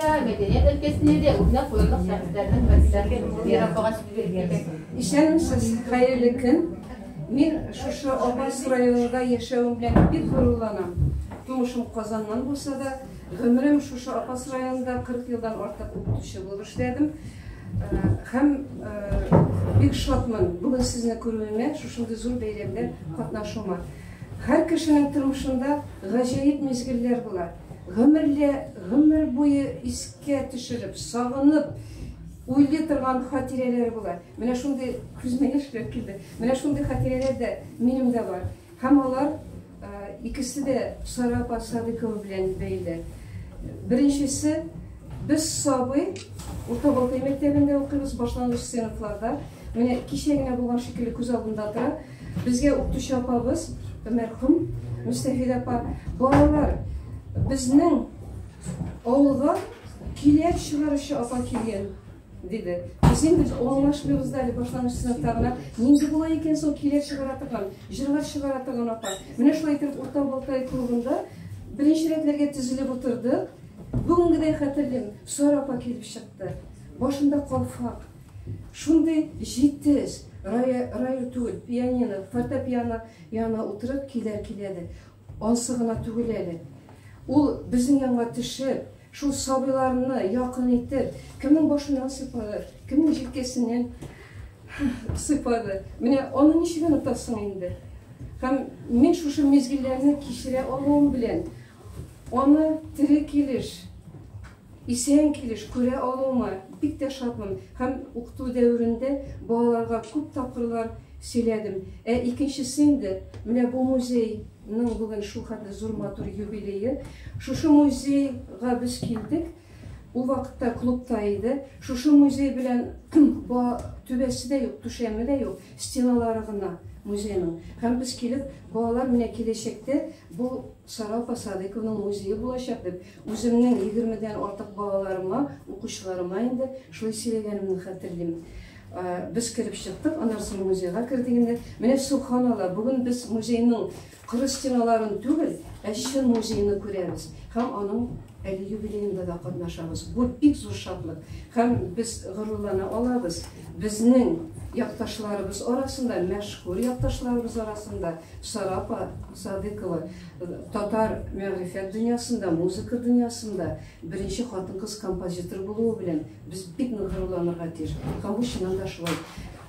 да, мәдәният өлкәсендә дә үрнәк куярлык шәхесләрнең берсе. Вера апага сүз бирик. Исәнмесез, хәерле көн. Мин шушы Апас районында яшәвем белән бик горурланам. Тумышым Казаннан булса да, гомерем шушы Апас районында 40 елдан артык укытучы булып эшләдем. Һәм бик шатмын бүген сезне күрүемә, шушындый зур бәйрәмдә катнашуыма. Һәр кешенең тормышында гаҗәеп мизгелләр була. Гомерле, гомер буе искә төшереп, сагынып уйлый торган хатирәләр була. Менә шундый күземә яшьләр килде. Менә шундый хатирәләр дә минем дә бар. Һәм алар икесе дә Сара апа Садыкова белән бәйле. Беренчесе, без сабый, Урта Балтай мәктәбендә укыйбыз, башлангыч сыйныфларда. Менә кичә генә булган шикелле күз алдымда тора. Безгә укытучы апабыз, мәрхүм Мөстәфидә апа, балалар, безнең авылга киләк чыгаручы апа килгән, диде. Без инде аңлашмыйбыз да әле башлангыч сыйныфта гына. Нинди була икән соң киләк чыгара торган, җырлар чыгара торган апа? Менә шулай итеп Урта Балтай клубында беренче рәтләргә тезелеп утырдык. Бүгенгедәй хәтерлим, Сара апа килеп чыкты. Башында калфак. Шундый җитез, рояль түгел, пианино, фортепиано янына утырып киләр киләде. Ансы гына түгел әле. Ул безнең янга төшеп, шул сабыйларны якын итеп, кемнең башыннан сыйпады, кемнең җилкәсеннән сыйпады. Менә аны ничек онытасың инде? Һәм мин шушы мизгелләрне кичерә алуым белән, аны тере килеш, исән килеш күрә алуыма бик тә шатмын һәм укыту дәверендә балаларга күп тапкырлар сөйләдем. Ә икенчесе инде, менә бу музейның бүген шул хәтле зур матур юбилее. Шушы музейга без килдек. Ул вакытта клубта иде. Шушы музей белән түбәсе дә юк, түшәме дә юк, стеналары гына музейның. Һәм без килеп, балалар, менә киләчәктә бу Сара апа Садыйкованың музее булачак дип, үземнең 20-дән артык балаларыма, укучыларыма инде шулай сөйләгәнемне хәтерлим. Без кереп чыктык, аннан соң музейга кердек инде. Менә сөбханалла, бүген без музейның коры стеналарын түгел, ә чын музейны күрәбез һәм аның әле юбилеенда да катнашабыз. Бу бик зур шатлык. Һәм без горурлана алабыз, безнең якташларыбыз арасында, мәшһүр якташларыбыз арасында Сара апа Садыкова татар мәгърифәт дөньясында, музыка дөньясында беренче хатын-кыз композитор булуы белән без бик нык горурланырга тиеш. Һәм бу чыннан да шулай.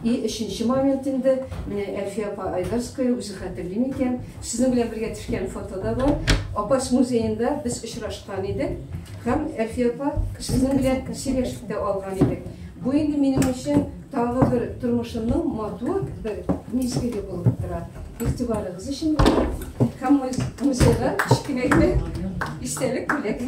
И өченче момент инде, менә Әлфия апа Айдарская үзе хәтерли микән, сезнең белән бергә төшкән фото да бар. Апас музеенда без очрашкан идек һәм Әлфия апа сезнең белән сөйләшеп тә алган идек. Бу инде минем өчен тагы бер тормышымның матур бер мизгеле булып тора. Игътибарыгыз өчен рәхмәт. Һәм музейга кечкенә генә истәлек бүләк.